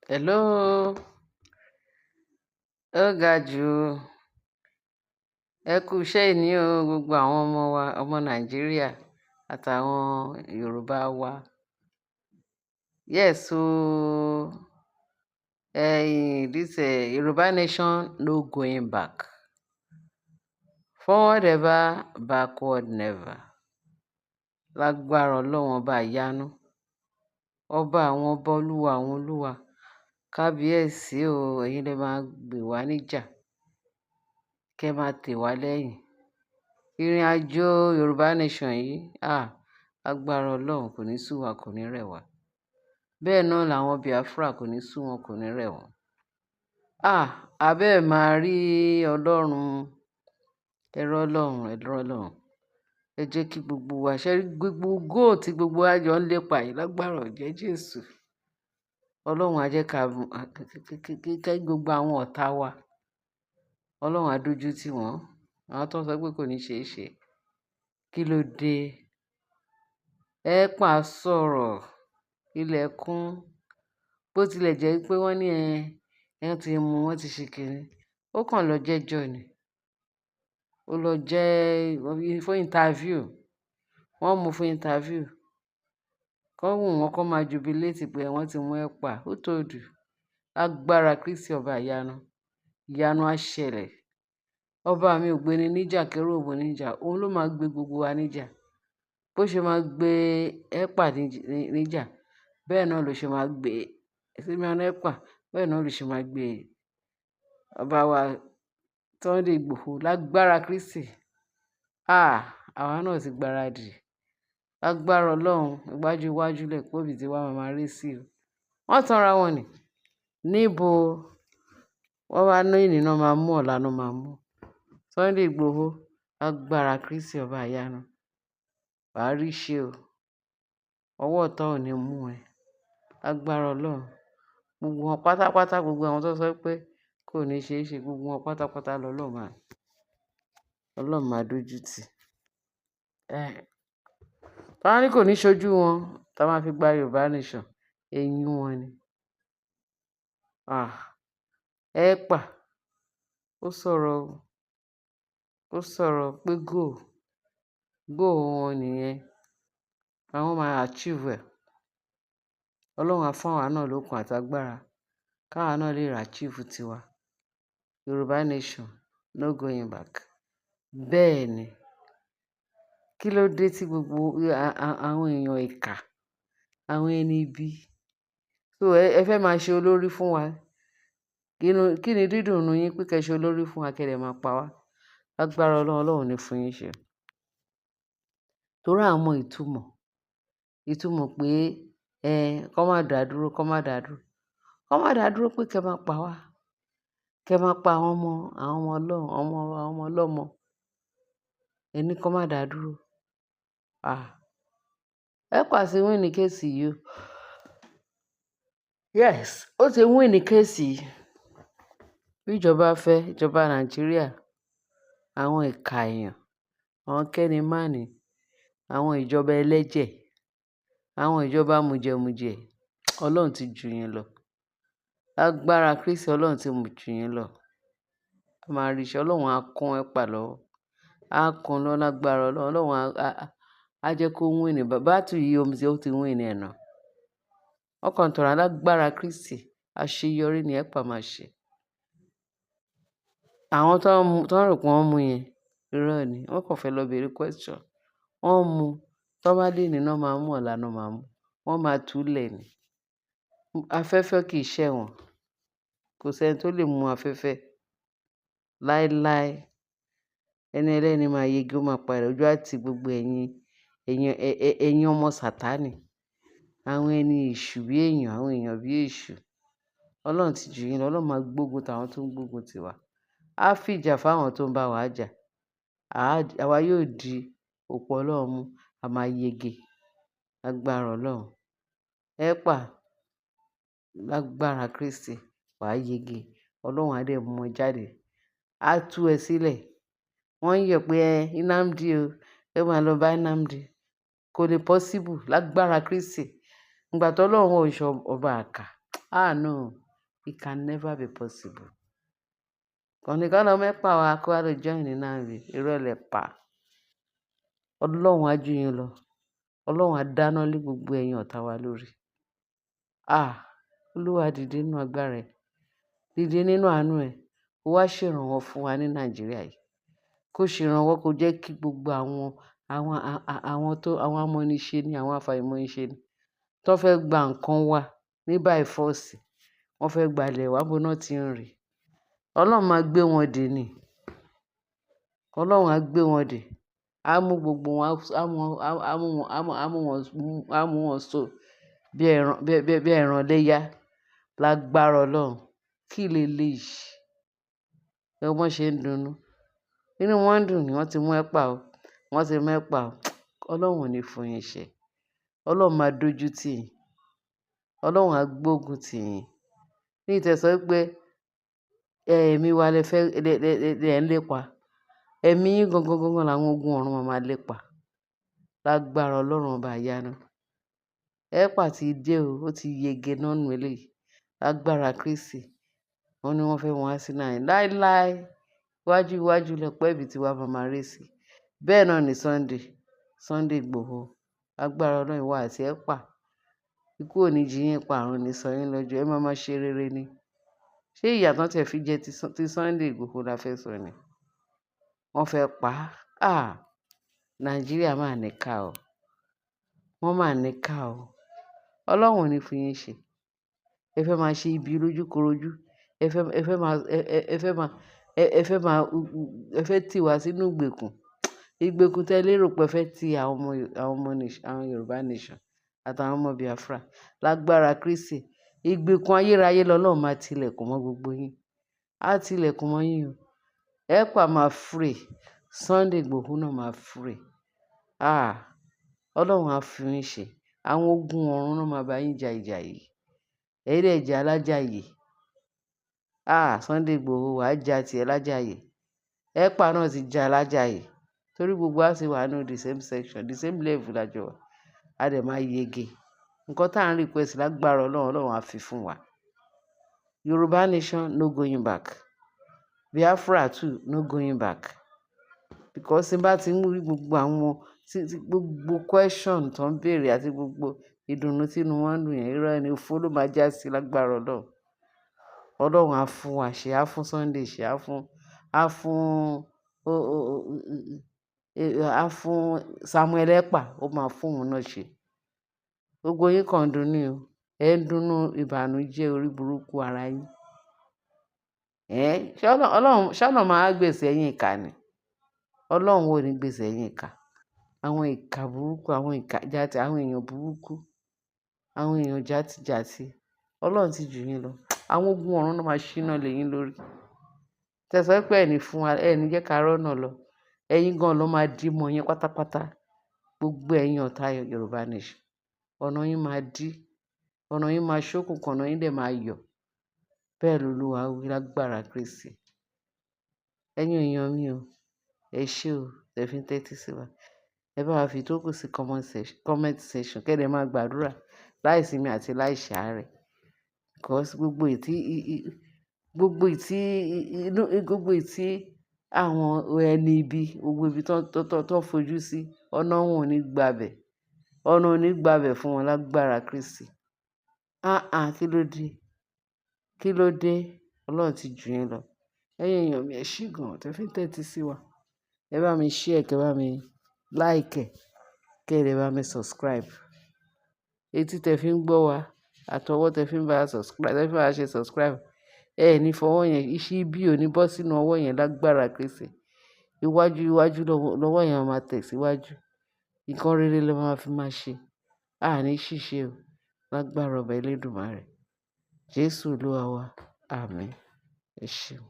Hello. Ó ga jù o. Ẹ kú iṣẹ́ ìní o, gbogbo àwọn ọmọ wa, ọmọ Nàìjíríà àtàwọn Yorùbá wa. Yes o. This Yoruba nation, no going back. Forward ever, backward never. Lágbára Ọlọ́run ọba ìyanu. Ọba àwọn ọba, olúwa àwọn olúwa. Kábíyèsí o, ẹ̀yin lẹ máa gbè wá níjà. Kẹ́ máa tè wá lẹ́yìn. Ìrìn àjò Yorùbá nation yìí, ah, agbára Ọlọ́run, kò ní sú wa, kò ní rẹ̀ wá. Bẹ́ẹ̀ náà làwọn Biafra, kò ní sú wọn, kò ní rẹ̀ wọ́n. Ah, abẹ́ ẹ̀ máa rí Ọlọ́run, ẹ̀rọ Ọlọ́run, ẹ̀rọ Ọlọ́run. Ẹ jẹ́ kí gbogbo wa ṣe rí gbogbo goal tí gbogbo wa jọ ń lépa yìí, lágbára ẹ̀jẹ̀ Jésù. Ọlọ́run á jẹ́ ká kí gbogbo àwọn ọ̀tá wa. Ọlọ́run á dójú tì wọ́n. Àwọn tó ń sọ pé kò ní ṣe é ṣe. Kí ló dé? Ẹ pa sọ̀rọ̀ ilẹ̀kùn. Bó tilẹ̀ jẹ́ pé wọ́n ní ẹ ti mú, wọ́n ti ṣe kíni. Ó kàn lọ jẹ́jọ́ ni. Ó lọ jẹ́ fún interview. Wọ́n mú fún interview. Kọ́ wù wọ́n kó máa jubilate pé wọ́n ti mú Ekpa. Who told you? Agbára Kristi ọba ìyanu. Ìyanu á ṣẹlẹ̀. Ọba mi ò gbé ní níjà kérò òbò níjà. Òun ló máa gbé gbogbo wa níjà. Bó ṣe máa gbé Ekpa níjà, bẹ́ẹ̀ náà ló ṣe máa gbé Simon Ekpa, bẹ́ẹ̀ náà ló ṣe máa gbé ọba wa Sunday Igboho lágbára Kristi. Ah, àwa náà ti gbáradì. Lágbára Ọlọ́run, iwájú iwájú lẹ̀pa ẹbìtì wa máa máa ré sí o. Wọ́n tanra wọn ni. Níbo wọ́n wá ní èní náà máa mú, ọ̀la náà máa mú. Sunday Igboho, lágbára Kristi ọba ìyanu. Wà á rí ṣe o. Ọwọ́ ọ̀tá ò ní mú ẹ. Lágbára Ọlọ́run. Gbogbo wọn pátápátá, gbogbo àwọn tó sọ pé kò ní ṣe é ṣe, gbogbo wọn pátápátá lọ́lọ́run máa dójú tì. Wọ́n á ní kò ní ṣojú wọn, tá máa fi gba Yorùbá nation, eyín wọn ni. Ah, Ekpa, ó sọ̀rọ̀ o. Ó sọ̀rọ̀ pé goal wọn nìyẹn. Àwọn máa achieve ẹ̀. Ọlọ́run á fún àwa náà lókun àti agbára káwa náà lè achieve tiwa. Yorùbá nation, no going back. Bẹ́ẹ̀ ni. Kí ló dé tí gbogbo àwọn èèyàn ìkà, àwọn ẹni ibi? So ẹ fẹ́ máa ṣe olórí fún wa. Kí ni dídùn inú yín pé kí ẹ ṣe olórí fún wa kí ẹ dẹ̀ máa pa wá? Lágbára Ọlọ́run, Ọlọ́run ò ní fún yín ṣe. Torí a mọ ìtumọ̀ pé kó má dà dúró, kó má dà dúró. Kó má dà dúró pé kí ẹ máa pa wá. Kí ẹ máa pa àwọn ọmọ Ọlọ́run, àwọn ọmọ ọlọ́mọ. Ẹ ní kó má dà dúró. Ah, Ekpa ti win ní case yìí o. Yes, ó ti win ní case yìí. Bí ìjọba fẹ́, ìjọba Nàìjíríà, àwọn ìkà èèyàn, àwọn kẹ́ni-mání, àwọn ìjọba ẹlẹ́jẹ̀, àwọn ìjọba mùjẹ̀mùjẹ̀, Ọlọ́run ti ju yín lọ. Lágbára Kristi, Ọlọ́run ti jù yín lọ. A máa rí iṣẹ́, Ọlọ́run á kún Ekpa lọ́wọ́. Á kún lọ lágbára Ọlọ́run. Ọlọ́run á jẹ́ kó win ní battle yìí, ó ti win ẹ̀ náà. Wọ́n kàn tọrọ lágbára Kristi, àṣeyọrí ni Ekpa máa ṣe. Àwọn tó ń rò pé wọ́n mú yẹn, irọ́ ni. Wọ́n kàn fẹ́ lọ bèrè question. Wọ́n mú, tó bá léni náà máa mú, ọ̀la náà máa mú. Wọ́n máa túlẹ̀ ni. Afẹ́fẹ́ kì í ṣẹ̀wọ̀n. Kò sí ẹni tó lè mú afẹ́fẹ́ láíláí. Ẹni ẹlẹ́ni máa yege, ó máa padà ojú á ti gbogbo ẹ̀yin ọmọ Sàtánì. Àwọn ẹni èṣù bí èèyàn, àwọn èèyàn bí èṣù. Ọlọ́run ti jù yín lọ. Ọlọ́run máa gbógun tàwọn tó ń gbógun tiwa. Á fìjà fáwọn tó ń bá wa jà. Àwa yóò di òpó Ọlọ́run mú, a máa yege lágbára Ọlọ́run. Ekpa, lágbára Kristi, wà á yege. Ọlọ́run á dẹ̀ mú ẹ jáde. Á tú ẹ sílẹ̀. Wọ́n ń yọ̀ pé ẹ Nnamdi o, ẹ máa lọ bá Nnamdi. Kò lè possible lágbára Kristi. Ìgbà tó Ọlọ́run ò ṣe ọba àkà, Ah no, it can never be possible. Kànnì kan lọ mẹ́pà wa kó wá lọ join ní Nnamdi. Irọ́ lẹ pa. Ọlọ́run á jù yín lọ. Ọlọ́run á dáná lé gbogbo ẹ̀yin ọ̀tá wa lórí. Ah! Olúwa dìde nínú agbára ẹ. Dìde nínú àánú ẹ. Kó wá ṣèrànwọ́ fún wa ní Nàìjíríà yìí. Kó ṣèrànwọ́, kó jẹ́ kí gbogbo àwọn tó àwọn amọ̀niṣe ni, àwọn afàìmọ̀niṣe ni, tó fẹ́ gba nǹkan wa ní by force. Wọ́n fẹ́ gba ilẹ̀ wa, níbo náà tí ń rí. Ọlọ́run máa gbé wọn dè ní. Ọlọ́run á gbé wọn dè. Á mú gbogbo wọn, á mú wọn, á mú wọn, á mú wọn, á mú wọn so bí ẹran, bí ẹran iléyá lágbára Ọlọ́run. Kí leléyìí? Ẹ wo bọ́n ṣe ń dunnú. Inú wọn ń dùn ni, wọ́n ti mú Ekpa o. Wọ́n ti mú Ekpa o. Ọlọ́run ò ní fún yín ṣe. Ọlọ́run máa dojú tì yín. Ọlọ́run á gbógun tì yín. Ní ìtẹ̀ sọ wípé ẹ̀mí wa lẹ fẹ́ lẹ lẹ lẹ ń lépa. Ẹ̀mí yín gangan gangan làwọn ogun ọ̀run máa máa lépa. Lágbára Ọlọ́run ọba ìyanu. Ekpa ti dé o, ó ti yege náà nù eléyìí. Lágbára Kristi. Wọ́n ní wọ́n fẹ́ mú wá sí Nàìjíríà. Láíláí, iwájú iwájú lọpẹ́ ẹ̀bìtì wa máa máa ré sí. Bẹ́ẹ̀ náà ni Sunday Igboho. Lágbára Ọlọ́run, ìwọ àti Ekpa. Ikú ò ní jí yín pa, àrùn ò ní sọ yín lọ́jọ́. Ẹ máa máa ṣe rere ni. Ṣé ìyà tán tí ẹ fi jẹ ti Sunday Igboho la fẹ́ sọ ni? Wọ́n fẹ́ pa á. Ah! Nàìjíríà máa níkà o. Wọ́n máa níkà o. Ọlọ́run ò ní fún yín ṣe. Ẹ fẹ́ máa ṣe ibi lójúkorojú. Ẹ fẹ́ máa, ẹ fẹ́ máa, ẹ fẹ́ máa, ẹ fẹ́ tì wá sínú ìgbèkùn. Ìgbèkùn tẹ lérò pé ẹ fẹ́ ti àwọn ọmọ àwọn Yorùbá nation àtàwọn ọmọ Biafra. Lágbára Kristi. Ìgbèkùn ayérayé lọ́lọ́run máa ti ilẹ̀kùn mọ́ gbogbo yín. Á ti ilẹ̀kùn mọ́ yín o. Ekpa máa free. Sunday Igboho náà máa free. Ah! Ọlọ́run á fún yín ṣe. Àwọn ogun ọ̀run náà máa bá yín ja ìjà yìí. Ẹ̀yin dẹ̀ jà lájàyè. Ah! Sunday Igboho, wà á jà tí ẹ lájàyè. Ekpa náà ti jà lájàyè. Torí gbogbo wa ti wà nínú the same section, the same level la jọ wà. A dẹ̀ máa yege. Nǹkan tí à ń request lágbára Ọlọ́run, Ọlọ́run á fi fún wa. Yorùbá nation, no going back. Biafra too, no going back. Because tí n bá ti ń rí gbogbo àwọn tí gbogbo question tó ń bèèrè àti gbogbo ìdùnnú tí inú wọn ń dùn yẹn, irọ́ ni, òfo ló máa jásí lágbára Ọlọ́run. Ọlọ́run á fún wa ṣe, á fún Sunday ṣe, á fún Samuel Ekpa, ó máa fún òun náà ṣe. Gbogbo yín kàn ń dunnú o. Ẹ ń dunnú ìbànújẹ́ orí burúkú ara yín. Ẹ́, ṣé Ọlọ́run, ṣé Ọlọ́run máa gbè sẹ́yìn ìkà ni? Ọlọ́run ò ní gbè sẹ́yìn ìkà. Àwọn ìkà burúkú, àwọn ìkà játi, àwọn èèyàn burúkú, àwọn èèyàn játijàti. Ọlọ́run ti jù yín lọ. Àwọn ogun ọ̀run náà máa ṣíná lé yín lórí. Tẹ sọ pé ẹ ní fún wa, ẹ ní jẹ́ ká rọ́nà lọ. Ẹ̀yin gan ló máa dí mọ́ yín pátápátá. Gbogbo ẹ̀yin ọ̀tá Yorùbá nation. Ọ̀nà yín máa dí, ọ̀nà yín máa ṣókùnkùn, ọ̀nà yín dẹ̀ máa yọ̀. Bẹ́ẹ̀ lolúwa wí lágbára Kristi. Ẹ̀yin èèyàn mi o, ẹ ṣé o, tẹ fi ń tẹ́tí sí wa. Ẹ bá wa fi ìtókù sí comment section kí ẹ dẹ̀ máa gbàdúrà láìsimi àti láìṣàárẹ̀. Because gbogbo ìtí àwọn ẹni ibi, gbogbo ibi tó fojú sí, ọ̀nà wọn ò ní gba bẹ̀. Ọ̀nà ò ní gba bẹ̀ fún wọn lágbára Kristi. Ah ah, kí ló dé? Kí ló dé? Ọlọ́run ti jù yín lọ. Ẹ̀yin èèyàn mi, ẹ ṣé gan tẹ fi ń tẹ́tí sí wa. Ẹ bá mi share, kí ẹ bá mi like, kí ẹ dẹ̀ bá mi subscribe. Etí tẹ fi ń gbọ́ wa, àtọwọ́ tẹ fi ń bá subscribe, tẹ fi ń bá ṣe subscribe. Ẹ ní fọwọ́ yẹn, iṣẹ́ ibi ò ní bọ́ sínú ọwọ́ yẹn lágbára Kristi. Iwájú iwájú lọ́wọ́ yẹn máa tẹ̀ síwájú. Nǹkan rere ló máa fi máa ṣe. A ní ṣìṣe o. Lágbára ọba Elédùmarè. Jésù Olúwa wa. Àmín. Ẹ ṣeun.